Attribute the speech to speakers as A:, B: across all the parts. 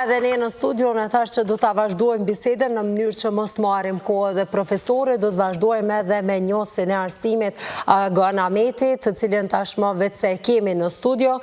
A: Edhe ne në studio, unë thash që do ta vazhdojmë bisedën në mënyrë që mos të marrim kohë edhe profesorit, do të vazhdojmë edhe me njohësin e arsimit Agon Ameti, të cilin tashmë veç se e kemi në studio.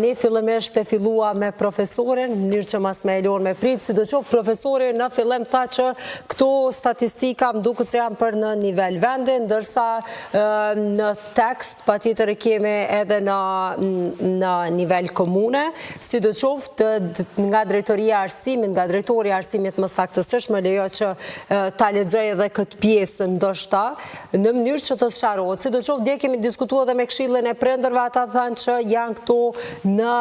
A: Ne fillimisht e filluam me profesorin, në mënyrë që mos me e lonë me pritë, sidoqoftë profesori në fillim tha që këto statistika më duket se janë për në nivel vendi, ndërsa në tekst, patjetër e kemi edhe në në nivel komune, sidoqoftë nga drejtoria e arsimit, nga drejtori i arsimit më saktësisht, më lejo që ta lexoj edhe këtë pjesë ndoshta, në mënyrë që të sqarohet. Sidoqoftë dje kemi diskutuar edhe me Këshillin e Prindërve, ata thanë që janë këto në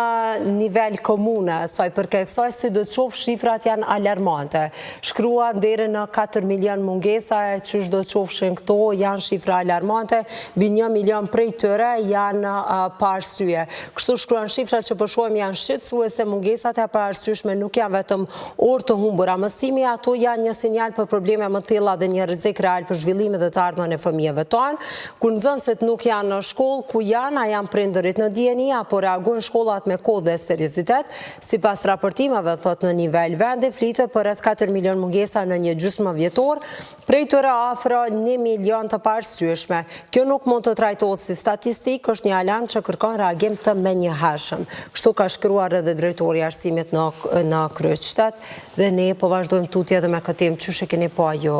A: nivel komune, sa i përket kësaj, sidoqoftë shifrat janë alarmante. Shkruan deri në 4 milion mungesa e qysh do qofshin këto janë shifra alarmante, mbi 1 milion prej tyre janë pa arsye. Kështu shkruan shifrat që po shohim janë shqetësuese, mungesat e paarsyeshme nuk janë vetëm orë të humbura mësimi, ato janë një sinjal për probleme më të thella dhe një rrezik real për zhvillimin dhe të ardhmen e fëmijëve tanë. Kur nxënësit nuk janë në shkollë, ku janë, a janë prindërit në dijeni, apo reagojnë shkollat me kohë dhe seriozitet, Sipas raportimeve, thotë në nivel vendi, flitet për rreth 4 milion mungesa në një gjysmëvjetor, prej tyre afro 1 milion të paarsyeshme. Kjo nuk mund të trajtohet si statistikë, është një alarm që kërkon reagim të menjëhershëm. Kështu ka shkruar edhe drejtori i arsimit në në kryeqytet dhe ne po vazhdojmë tutje edhe me këtë temë, qysh e keni pa ju,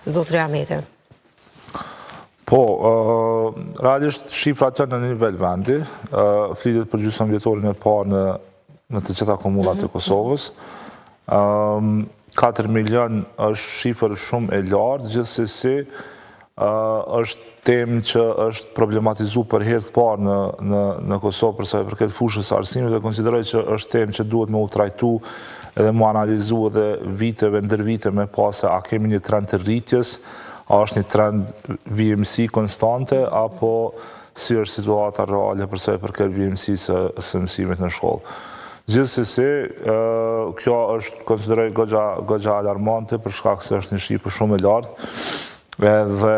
A: zotri Ahmeti?
B: Po, realisht shifrat janë në nivel vendi, flitet për gjysëm vjetorin e parë në, në të gjitha komunat e mhm. Kosovës. 4 milion është shifër shumë e lartë, gjithsesi është temë që është problematizu për herë të parë në, në, në Kosovë për sa i përket fushës së arsimit dhe konsideroj që është temë që duhet me u trajtu edhe mu analizu edhe viteve ndër vite me pa se a kemi një trend të rritjes, A është një trend vijimësi konstante apo si është situata reale për sa i përket vijimësisë së mësimit në shkollë? Gjithsesi, kjo është konsideroj goxha goxha alarmante për shkak se është një shifër shumë e lartë edhe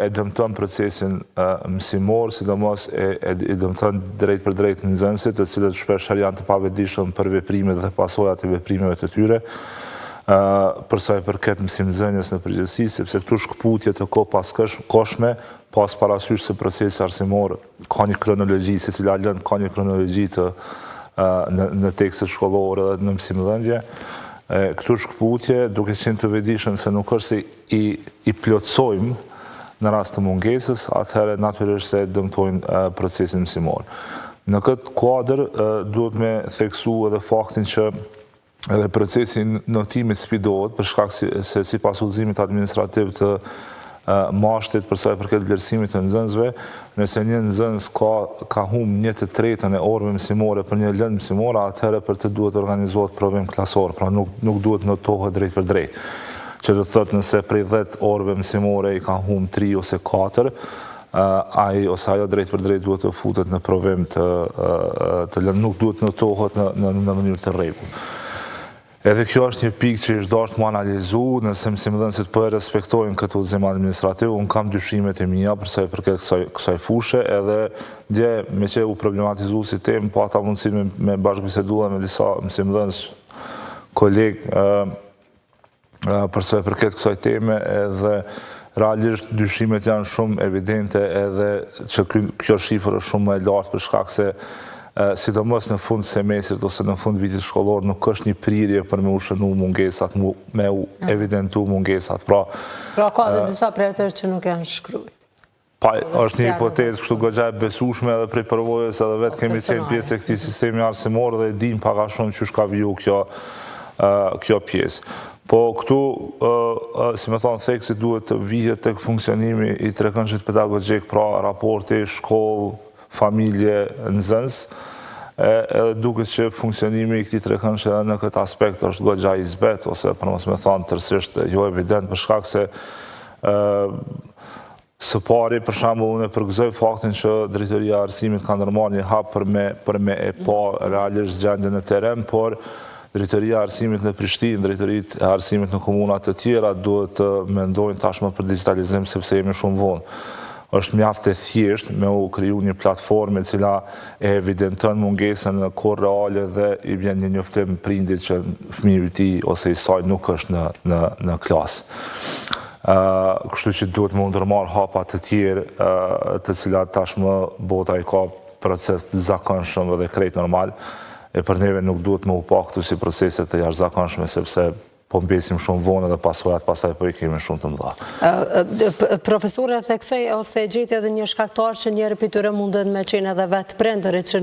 B: e dëmton procesin mësimor, sidomos e, e, e dëmton drejtpërdrejt nxënësit, të cilët shpesh herë janë të pavetëdijshëm për veprimet dhe pasojat e veprimeve të tyre. për sa i përket mësimnxënies në përgjithësi, sepse këto shkëputje të kohëpaskohshme, pas parasysh se procesi arsimor ka një kronologji, secila lëndë ka një kronologji të në, në tekstet shkollore dhe në mësimdhënie, këto shkëputje, duke qenë të vetëdijshëm se nuk është se i, i plotësojmë në rast të mungesës, atëherë natyrisht se dëmtojnë procesin mësimor. Në këtë kuadër duhet me theksu edhe faktin që edhe procesi i notimit sfidohet për shkak se sipas udhëzimit administrativ të MASHT-it për sa i përket vlerësimit të nxënësve, nëse një nxënës ka ka humb një të tretën e orëve mësimore për një lëndë mësimore, atëherë për të duhet organizohet provim klasor, pra nuk nuk duhet notohet drejtpërdrejt. Që do të thotë nëse prej 10 orëve mësimore i ka humb 3 ose 4, ai ose ajo drejtpërdrejt duhet të futet në provim të të lëndë, nuk duhet notohet në në në mënyrë të rregullt. Edhe kjo është një pikë që është dashur mu analizu, nëse mësimdhënësit po e respektojnë këtë udhëzim administrativ, unë kam dyshimet e mia për sa i përket kësaj kësaj fushe, edhe dje meqë u problematizu si temë, pata mundësi me, me bashkëbisedu dhe me disa mësimdhënës kolegë për sa i përket kësaj teme edhe realisht dyshimet janë shumë evidente edhe që kjo shifër është shumë më e lartë për shkak se sidomos në fund semestrit ose në fund vitit shkollor nuk është një prirje për me u shënu mungesat, me u evidentu mungesat.
A: Pra, pra ka dhe disa prej atyre që nuk janë shkrujt.
B: Pa, është një hipotezë kështu goxha e besueshme edhe prej përvojës edhe vetë po, kemi qenë pjesë e këtij sistemi arsimor dhe e dimë pak a shumë qysh ka viju kjo, kjo pjesë. Po këtu, si me thonë, theksi duhet të vihet tek funksionimi i trekëndshit pedagogjik, pra raporti shkollë, familje, nxënës, edhe duket që funksionimi i këtij trekëndshi edhe në këtë aspekt është goxha i zbehtë, ose për mos me thonë tërësisht jo evident, për shkak se Së pari, për shembull, unë e përgëzoj faktin që Drejtoria e Arsimit ka ndërmarrë një hap për me për me e pa realisht gjendjen në terren, por Drejtoria e Arsimit në Prishtinë, drejtoritë e arsimit në komuna të tjera duhet të mendojnë tashmë për digjitalizim sepse jemi shumë vonë. Është mjaft e thjeshtë me u kriju një platformë e cila e evidenton mungesën në kohë reale dhe i vjen një njoftim prindit që fëmiu i tij ose i saj nuk është në në në klasë. Kështu që duhet me u ndërmarrë hapa të tjerë, të cilat tashmë bota i ka proces të zakonshëm dhe krejt normal, e për neve nuk duhet me u pa këtu si procese të jashtëzakonshme, sepse po mbesim shumë vonë dhe pasojat pastaj po i kemi shumë të
A: mëdha. Profesori e theksoi ose e gjeti edhe një shkaktar që njëri prej tyre mundet me qenë edhe vetë prindërit që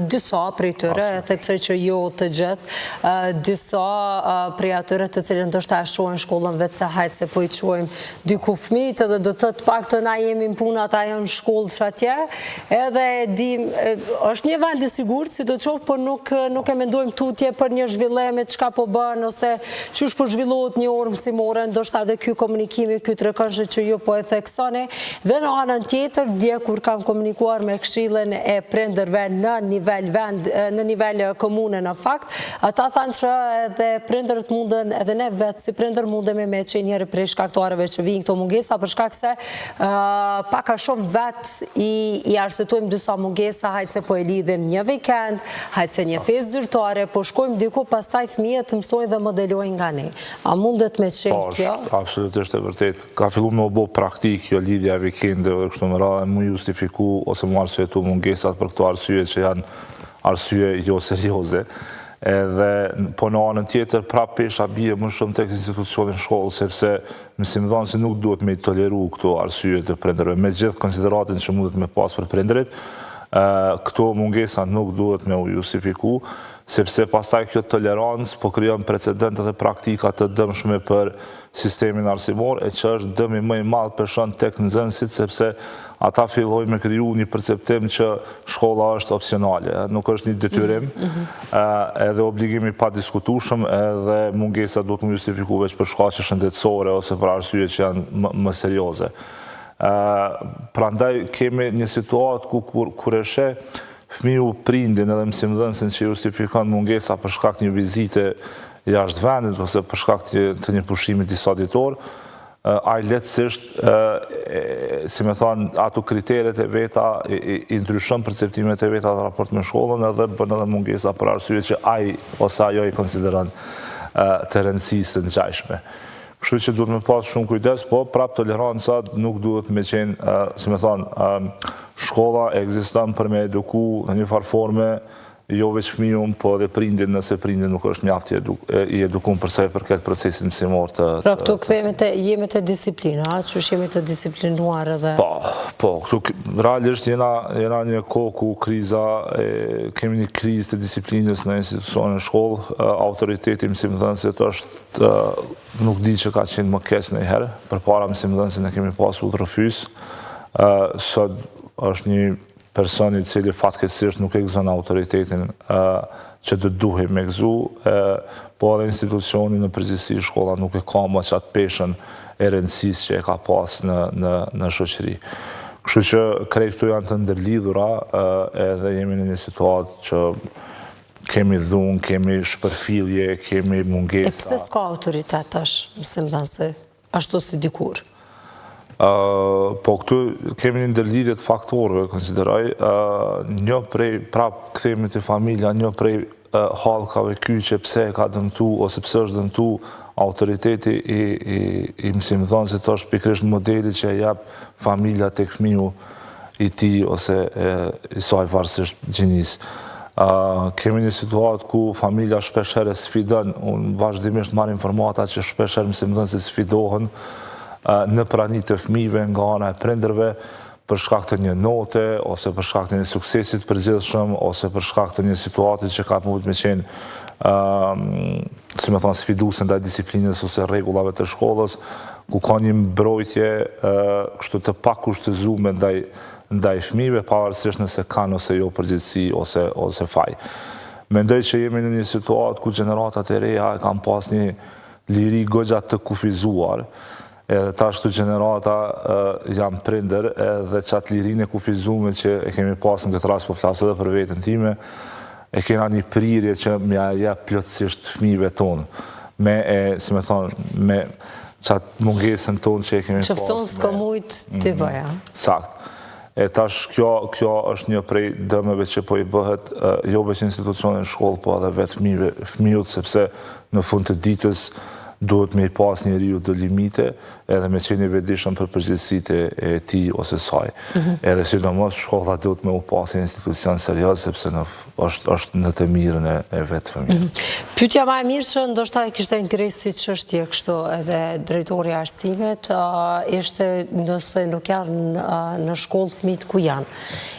A: disa prej tyre, e theksoi që jo të gjithë, disa prej atyre të cilët ndoshta e shohin shkollën veç se hajt se po i çojmë diku fëmijët edhe do të thotë paktën na jemi në punë ata janë në shkollë që atje, edhe dim, është një vend i sigurt, sidoqoftë, por nuk, nuk e mendojmë tutje për një zhvillim e çka po bën, ose qysh po zhvillohet një orë mësimore, ndoshta edhe ky komunikimi, ky trekëndëshi që ju po e theksoni, dhe në anën tjetër, dje kur kam komunikuar me këshillin e prindërve në nivel vend, në nivel komune në fakt, Ata thanë që edhe prindërit munden, edhe ne vetë si prindër mundemi me qenë njëri prej shkaktarëve që vijnë këto mungesa, për shkak se pak a shumë vetë i, i arsyetojmë disa mungesa, hajt se po e lidhim një vikend, hajt se një festë zyrtare, po shkojmë diku, pastaj fëmijët mësojnë dhe modelojnë nga ne. A mundet me qenë
B: po, kjo? Po, absolutisht e vërtetë. Ka fillu me u bo praktikë kjo lidhja e vikendeve dhe kështu me radhë, mu justifiku ose mu arsyetu mungesat për këto arsye që janë arsye jo serioze. Edhe po në anën tjetër prapë pesha bie më shumë tek institucioni shkollë sepse mësimdhënësi nuk duhet me i toleru këto arsye të prindërve, me gjithë konsideratën që mundet me pas për prindërit, këto mungesa nuk duhet me u justifiku, sepse pastaj kjo tolerancë po krijon precedent dhe praktika të dëmshme për sistemin arsimor e që është dëmi më i madh peshon tek nxënësit sepse ata fillojnë me kriju një perceptim që shkolla është opsionale, nuk është një detyrim, mm -hmm. edhe obligim i padiskutueshëm, edhe mungesa duhet m'u justifiku veç për shkaqe shëndetësore ose për arsye që janë më, më serioze. Prandaj kemi një situatë ku kur, kur e sheh fëmiu prindin edhe mësimdhënësin që justifikon mungesa për shkak një vizite jashtë vendit ose për shkak të, të një pushimi disa ditor, ai lehtësisht, si me thonë, ato kriteret e veta, i ndryshon perceptimet e veta në raport me shkollën edhe bën edhe mungesa për arsye që ai ose ajo i konsideron të rëndësisë së ngjashme. Kështu që duhet me pas shumë kujdes, po prap toleranca nuk duhet me qenë, si me thonë, shkolla ekziston për me eduku në një farë forme Jo veç fëmijën, po edhe prindin, nëse prindi nuk është mjaft i edukum për sa i përket procesit mësimor
A: të... Pra këtu kthehemi te, jemi te disiplina, a? Qysh jemi të disiplinuar edhe...
B: Po, po, këtu realisht jena, jena një kohë ku kriza, e, kemi një krizë të disiplinës në institucionin shkollë, autoriteti i mësimdhënësit është, nuk di që ka qenë më keq ndonjëherë, përpara mësimdhënësin e kemi pas udhërrëfyes, sot është një person i cili fatkeqësisht nuk e gëzon autoritetin që do të duhej me gëzu, po edhe institucioni në përgjithësi shkolla nuk e ka më qatë peshën e rëndësisë që e ka pas në, në, në shoqëri. Kështu që krejt këto janë të ndërlidhura edhe jemi në një situatë që kemi dhunë, kemi shpërfillje, kemi mungesa.
A: E pse s'ka autoritet tash, mësimdhënësi? ashtu si dikur?
B: Po këtu kemi një ndërlidhje të faktorëve, konsideroj. Një prej, prap kthehemi te familja, një prej hallkave kyçe pse e ka dëmtu ose pse është dëmtu autoriteti i, i, i mësimdhënësit është pikërisht modeli që e jep familja tek fëmiu i tij ose e, i saj varësisht gjinisë. Kemi një situatë ku familja shpeshherë sfidon, unë vazhdimisht marr informata që shpeshherë mësimdhënësit sfidohen në prani të fëmijëve nga ana e prindërve për shkak të një note ose për shkak të një suksesi të përgjithshëm ose për shkak të një situate që ka mund me qenë si me thonë sfiduese ndaj disiplinës ose rregullave të shkollës, ku ka një mbrojtje kështu të pakushtëzume ndaj ndaj fëmijëve pavarësisht nëse kanë ose jo përgjegjësi ose ose faj. Mendoj që jemi në një situatë ku gjeneratat e reja e kanë pas një liri goxha të kufizuar, edhe tash këto gjenerata janë prindër edhe qatë lirinë e kufizume që e kemi pas në këtë rast po flas edhe për veten time, e kena një prirje që m'ja jep plotësisht fëmijëve tonë, me e, si me thonë, me. qatë mungesën tonë që e kemi
A: pasë. Që fëson s'ka mujtë të mhm. bëja.
B: Sakt. E tash kjo, kjo është një prej dëmeve që po i bëhet jo veç institucionit në shkollë, po edhe vetë fëmijëve, fëmijut, sepse në fund të ditës duhet me i pas njeriu do limite edhe me qenë i vetëdijshëm për përgjegjësitë e tij ose saj. Mhm. Edhe sidomos shkolla duhet me u pas institucion serioz, sepse në, është, është në të mirën e, e vetë fëmijës.
A: Mhm. Pyetja ma e mirë që ndoshta e kishte ngritë si çështje kështu edhe drejtori i arsimit, ishte nëse nuk janë në shkollë fëmijët ku janë.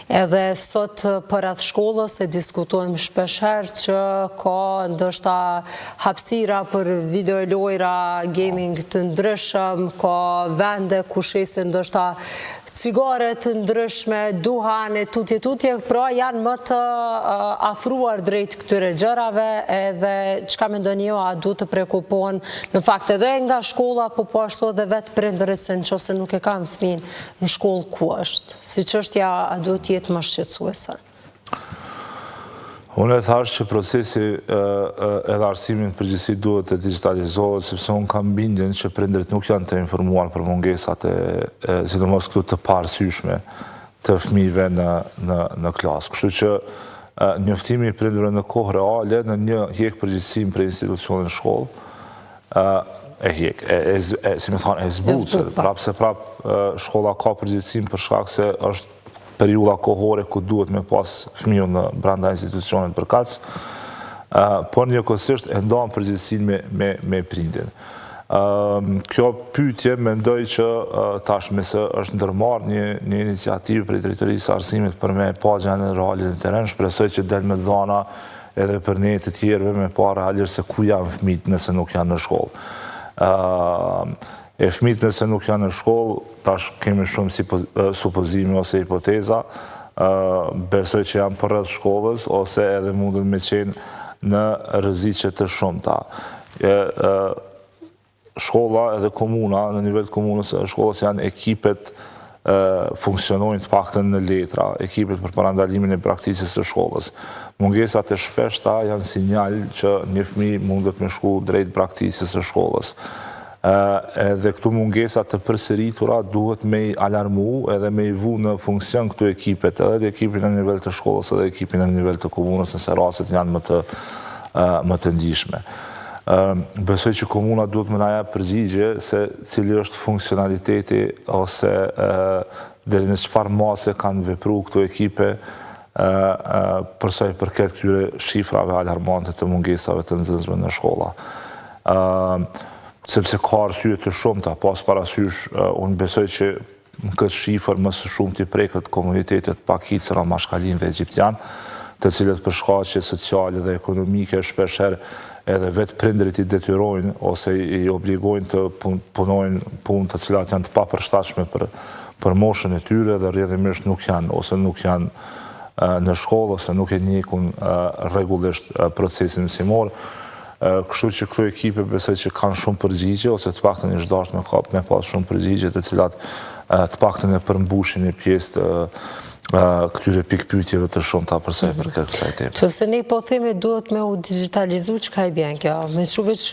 A: Edhe sot përreth shkollës e diskutojmë shpeshherë që ka ndoshta hapësira për videolojra, gaming të ndryshëm, ka vende ku shesin ndoshta cigare të ndryshme, duhan e tutje tutje, pra janë më të afruar drejt këtyre gjërave edhe çka mendoni ju, a duhet të preokupohen në fakt edhe nga shkolla, po po ashtu edhe vetë prindërit se në qoftë se nuk e kanë fëmijën në shkollë ku është, si çështja a duhet të jetë më shqetësuese?
B: Unë e thashë që procesi edhe arsimi në përgjithësi duhet të digitalizohet, sepse unë kam bindjen që prindërit nuk janë të informuar për mungesat e, sidomos këtu të paarsyeshme të fëmijëve në, në, në klasë. Kështu që njoftimi i prindërve në kohë reale në një hjek përgjegjësinë prej institucionit në shkollë, e hjek, e, e, e, si me thonë, e zbut, po. prapë se prapë shkolla ka përgjegjësinë për shkak se është periudha kohore ku duhet me pas fëmijën në brenda institucionit përkatës, por njëkohësisht e ndan përgjegjësinë me, me, me prindin. Kjo pyetje mendoj që tash se është ndërmarrë një, një iniciativë prej drejtorisë së arsimit për me pa gjendjen reale në terren, shpresoj që del me dhana edhe për ne të tjerëve me pa realisht se ku janë fëmijët nëse nuk janë në shkollë. E fëmijët nëse nuk janë në shkollë, tash kemi shumë supozime ose hipoteza, besoj që janë përreth shkollës ose edhe mundën me qenë në rreziqe të shumta. Shkolla edhe komuna, në nivel të komunës edhe shkollës janë ekipet funksionojnë të paktën në letra, ekipet për parandalimin e braktisjes së shkollës. Mungesat e shpeshta janë sinjal që një fëmijë mundet me shku drejt braktisjes së shkollës. Edhe këto mungesa të përsëritura duhet me i alarmu edhe me i vu në funksion këto ekipet, edhe ekipin në nivel të shkollës edhe ekipin në nivel të komunës nëse rastet janë më të më të ndjeshme. Besoj që komuna duhet me na jap përgjigje se cili është funksionaliteti ose deri në çfarë mase kanë vepru këto ekipe për sa i përket këtyre shifrave alarmante të mungesave të nxënësve në shkolla. Sepse ka arsye të shumta, pas parasysh, unë besoj që në këtë shifër më së shumti preket komunitetet pakicë rom, ashkalin dhe egjiptian, të cilët për shkaqe sociale dhe ekonomike shpeshherë edhe vetë prindërit i detyrojnë ose i obligojnë të punojnë punë të cilat janë të papërshtatshme për për moshën e tyre dhe rrjedhimisht nuk janë ose nuk janë në shkollë ose nuk e ndjekin rregullisht procesin mësimor. Kështu që këto ekipe besoj që kanë shumë përgjigje ose të paktën është dashur me kap me pas shumë përgjigje të cilat të paktën e përmbushin një pjesë të këtyre pikëpyetjeve të shumta për sa i përket kësaj
A: teme. Qëse ne po themi duhet me u digitalizu, çka i bjen kjo? Me çu veç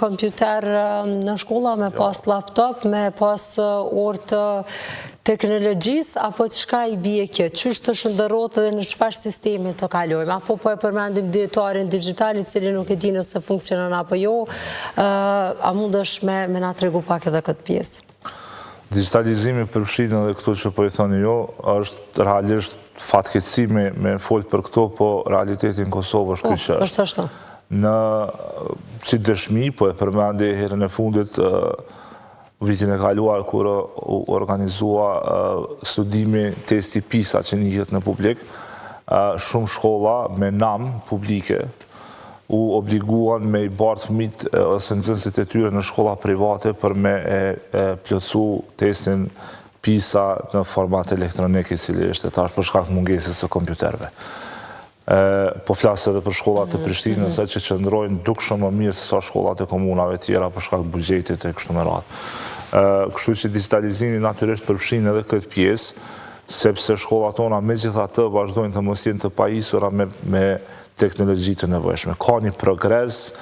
A: kompjuter në shkolla, me jo. pas laptop, me pas orë të teknologjisë, apo çka i bie kjo? Qysh të shndërrohet dhe në çfarë sistemi të kalojmë? Apo po e përmendim dijetarin digital, i cili nuk e di nëse funksionon apo jo, a mundesh me, me na tregu pak edhe këtë pjesë?
B: Digitalizimi përfshin edhe këto që po i thoni ju, është realisht fatkeqësi me, me folë për këto, po realiteti në Kosovë është po, ky që
A: është. Është ashtu.
B: Në si dëshmi, po e përmendi herën e fundit, Vitin e kaluar kur u organizua studimi testi PISA që njihet në publik, shumë shkolla me nam publike u obliguan me i bartë fëmijët ose nxënësit e tyre në shkolla private për me e plotësu testin PISA në format elektronik i cili ishte tash për shkak mungesës së kompjuterëve. Po flas edhe për shkollat e mhm, Prishtinës, mhm. që qëndrojnë dukshëm më mirë se sa shkollat e komunave tjera për shkak të buxhetit e kështu me radhë. Kështu që digitalizimi natyrisht përfshin edhe këtë pjesë, sepse shkollat tona megjithatë vazhdojnë të mos jenë të pajisura me, me teknologji të nevojshme. Ka një progres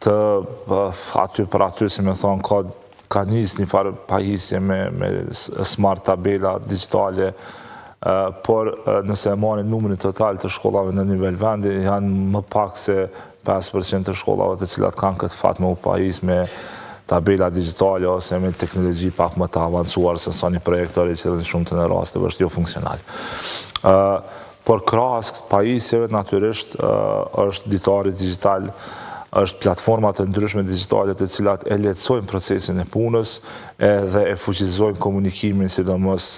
B: të aty për aty, si me thonë, ka Ka nis një farë pajisje me, me smart tabela digjitale, por nëse e marrim numrin total të shkollave në nivel vendi, janë më pak se 5% të shkollave të cilat kanë këtë fat me u pajis me tabela digjitale ose me teknologji pak më të avancuar se sa një projektor i cili në shumicën e rasteve është jo funksional. Por krahas pajisjeve natyrisht është ditari digjital, është platforma të ndryshme digjitale të cilat e lehtësojnë procesin e punës edhe e fuqizojnë komunikimin sidomos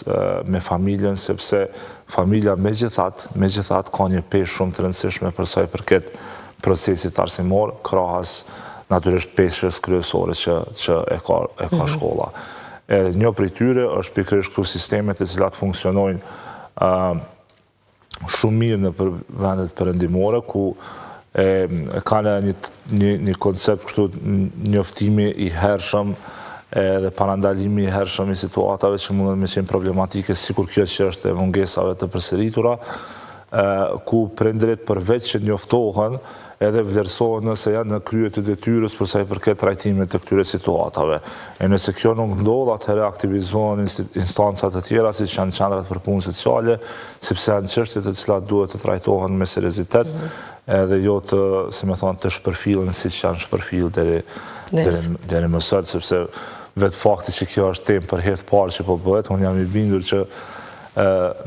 B: me familjen sepse familja megjithatë, megjithatë ka një peshë shumë të rëndësishme për sa i përket procesit arsimor, krahas natyrisht peshës kryesore që që e ka e ka mhm. shkolla. Edhe një prej tyre është pikërisht këto sisteme të cilat funksionojnë shumë mirë nëpër vendet perëndimore, ku e, kanë një, një, një koncept kështu njoftimi i hershëm edhe parandalimi i hershëm i situatave që mundën me qenë problematike, sikur kjo që është e mungesave të përsëritura, ku prindërit përveç që njoftohen, edhe vlerësohen nëse janë në krye të detyrës për sa i përket trajtimit të këtyre situatave. E nëse kjo nuk ndodh, atëherë aktivizohen instanca të tjera, siç janë qendrat për punë sociale, sepse janë çështje të cilat duhet të trajtohen me seriozitet, mhm. edhe jo të, si me thonë, të shpërfillen siç janë shpërfillë deri, deri, deri më sot, sepse vetë fakti që kjo është temë për herë të parë që po bëhet, unë jam i bindur që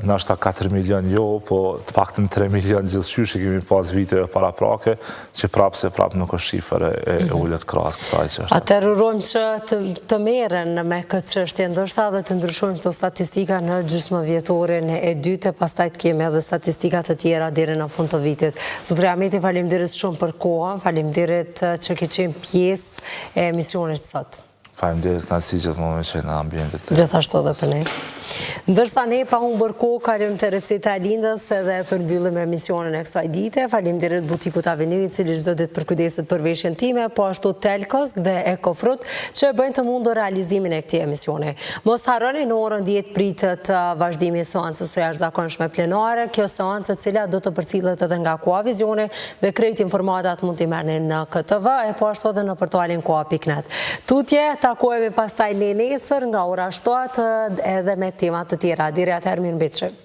B: nashta 4 milion jo, po të paktën 3 milion gjithqysh i kemi pas viteve paraprake, që prapë se prapë nuk është shifër e, e mhm. ulët krahas kësaj që
A: është. Atëherë urojmë që të, të merren me këtë çështje, ndoshta edhe të ndryshojnë këto statistika në gjysmëvjetorin e dytë, pastaj të kemi edhe statistika të tjera deri në fund të vitit. Zotëri Ahmeti, faleminderit shumë për kohën, faleminderit që ke qenë pjesë e emisionit sot.
B: Faleminderit, kënaqësi gjithmonë me qenë në ambientet
A: e. Gjithashtu edhe për ne. Ndërsa ne pa humbur kohë kalojmë te receta e Lindës edhe përmbyllim emisionin e kësaj dite. Faleminderit butikut Avenue i cili çdo ditë përkujdeset për veshjen time, po ashtu Telkos dhe Ecofruit që e bëjnë të mundur realizimin e këtij emisioni. Mos harroni në orën 10 pritet uh, vazhdimi i seancës së jashtëzakonshme plenare, kjo seancë e cila do të përcillet edhe nga Koha Vizioni dhe krejt informatat mund t'i merrni në KTV e po ashtu edhe në portalin koha.net. Tutje, takohemi pastaj ne nesër nga ora 7 edhe me tema të tjera. Deri atëherë mirë mbetshim.